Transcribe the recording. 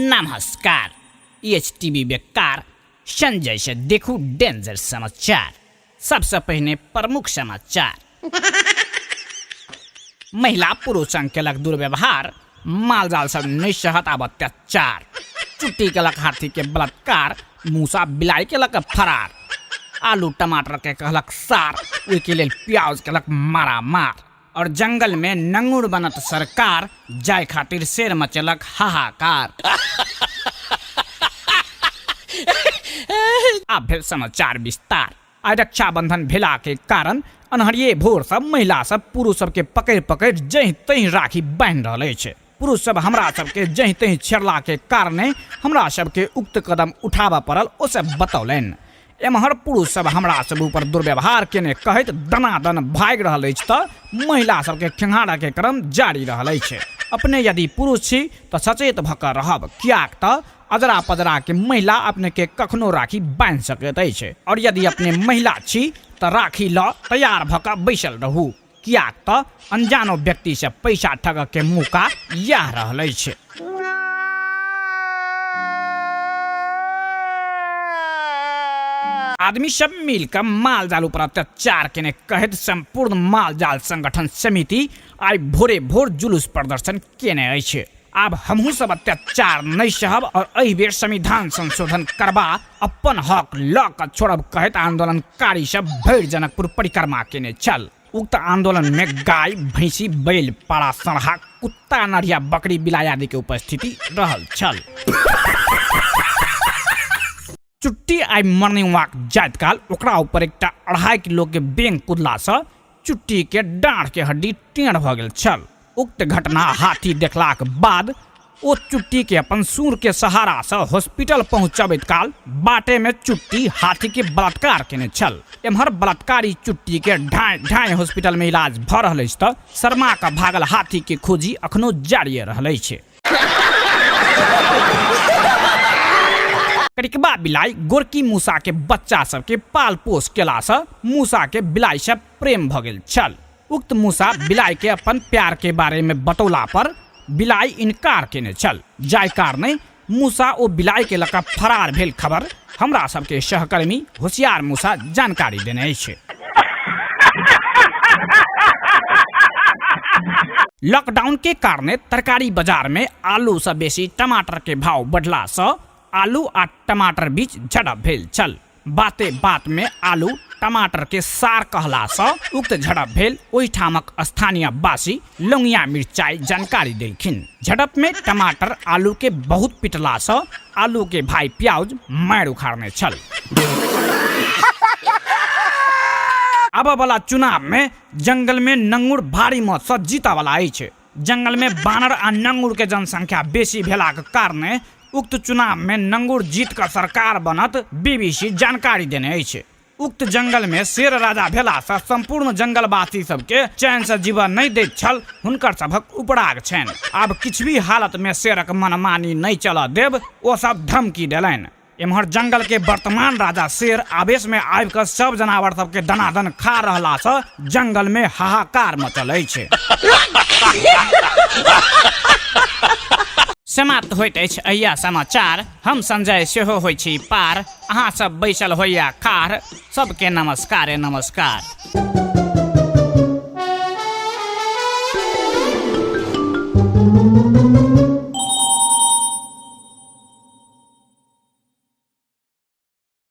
नमस्कार, H TV बेकार संजय से देखू डेंजर समाचार। सबसे पहिने प्रमुख समाचार। महिला पुरुष संग केलक दुर्व्यवहार, मालजाल सब नहि सहत आब अत्याचार। चुट्टी केलक हाथी के बलात्कार, मूसा बिलाई केलक फरार। आलू टमाटर के कहलक सार, ओहिके लेल प्याज केलक मारामार। और जंगल में नंगुर बनत सरकार, जाय खातिर शेर मचेलक हाहाकार। आब भेल समाचार विस्तार। आइ रक्षाबंधन भेला के कारण अन्हरिये भोर सब महिला सब पुरुष सबके पकड़ि पकड़ि जहि तहि राखी बान्हि रहल अछि। पुरुष सब हमरा सबके जहि तहि छेड़ला के कारणे हमरा सबके उक्त कदम उठाबऽ पड़ल, ओ सब बतौलनि। एम्हर पुरुष सब हमरा सब ऊपर दुर्व्यवहार केने कहैत दनादन भागि रहल अछि तऽ महिला सबके खेंघारऽ के क्रम जारी रहल अछि। अपने यदि पुरुष छी तऽ सचेत भऽ कऽ रहब, कियाक तऽ अजरा पजरा के महिला अपने के कखनो राखी बान्हि सकैत अछि। और यदि अपने महिला छी तऽ राखी लऽ तैयार भऽ कऽ बैसल रहू, कियाक तऽ अनजानो व्यक्ति से पैसा ठगऽ के मौका इएह रहल अछि। आदमी सब मिल कऽ माल जाल ऊपर अत्याचार केने कहैत संपूर्ण माल जाल संगठन समिति आइ भोरे भोर जुलूस प्रदर्शन केने अछि। आब हमहूँ सब अत्याचार नहि सहब और एहि बेर संविधान संशोधन करबा अपन हक लऽ कऽ छोड़ब कहैत आंदोलनकारी सब भरि जनकपुर परिक्रमा केने छल। उक्त आंदोलन में गाय, भैंसी, बैल, पाड़ा, सड़हा, कुत्ता, नढ़िया, बकरी, बिलाई आदि के उपस्थिति रहल छल। चुट्टी आइ मॉर्निंग वॉक जाइत काल ओकरा ऊपर एकटा 2.5 किलो के बेंग कुदला से चुट्टी के डाँढ़ के हड्डी टेढ़ भऽ गेल छल। उक्त घटना हाथी देखलाक बाद ओ चुट्टी के अपन सूर के सहारा से हॉस्पिटल पहुंचबैत काल बाटे में चुट्टी हाथी के बलात्कार केने छल। एम्हर बलात्कारी चुट्टी के ढाई ढाई हॉस्पिटल में इलाज भऽ रहल अछि तऽ शर्मा के भागल हाथी के खोजी अखनो जारी रहल अछि। करिकबा बिलाई गोरकी मूसा के बच्चा सबके पाल पोस केला से मूसा के बिलाई से प्रेम भऽ गेल छल। उक्त मूसा बिलाई के अपन प्यार के बारे में बतौला पर बिलाई इनकार केने छल, जाहि कारणे मूसा ओ बिलाई के लऽ कऽ फरार भेल खबर हमरा सबके सहकर्मी होशियार मूसा जानकारी देने अछि। लॉकडाउन के कारणे तरकारी बाजार में आलू से बेसी टमाटर के भाव बढ़ला से आलू आ टमाटर बीच झड़प भेल छल। बाते बात में आलू टमाटर के सार कहला से उक्त झड़प भेल ओहिठामक स्थानीय वासी लौंगिया मिर्चाई जानकारी देलखिन। झड़प में टमाटर आलू के बहुत पिटला से आलू के भाई प्याज मारि उखाड़ने छल। आबऽ वाला चुनाव में जंगल में नंगुर भारी मत से जीतऽ वाला अछि। जंगल में बानर आ नंगुर के जनसंख्या बेसी भेलाक कारणे उक्त चुनाव में नंगुर जीत कऽ सरकार बनत बीबीसी जानकारी देने अछि। उक्त जंगल में शेर राजा भेला से संपूर्ण जंगलवासी सबके चैन से जीवन नहीं दैत छल, हुनकर सभक उपराग छनि। आब किछु भी हालत में शेरक मनमानी नहीं चलऽ देब, ओ सब धमकी देलनि। एम्हर जंगल के वर्तमान राजा शेर आवेश में आबि कऽ सब जनावर सबके दनादन खा रहला से जंगल में हाहाकार मचल अछि। समाप्त होइत अछि अहिया समाचार। हम संजय सेहो होइ छी पार, अहाँ सब बैसल होइया खार, सबके नमस्कारे नमस्कार।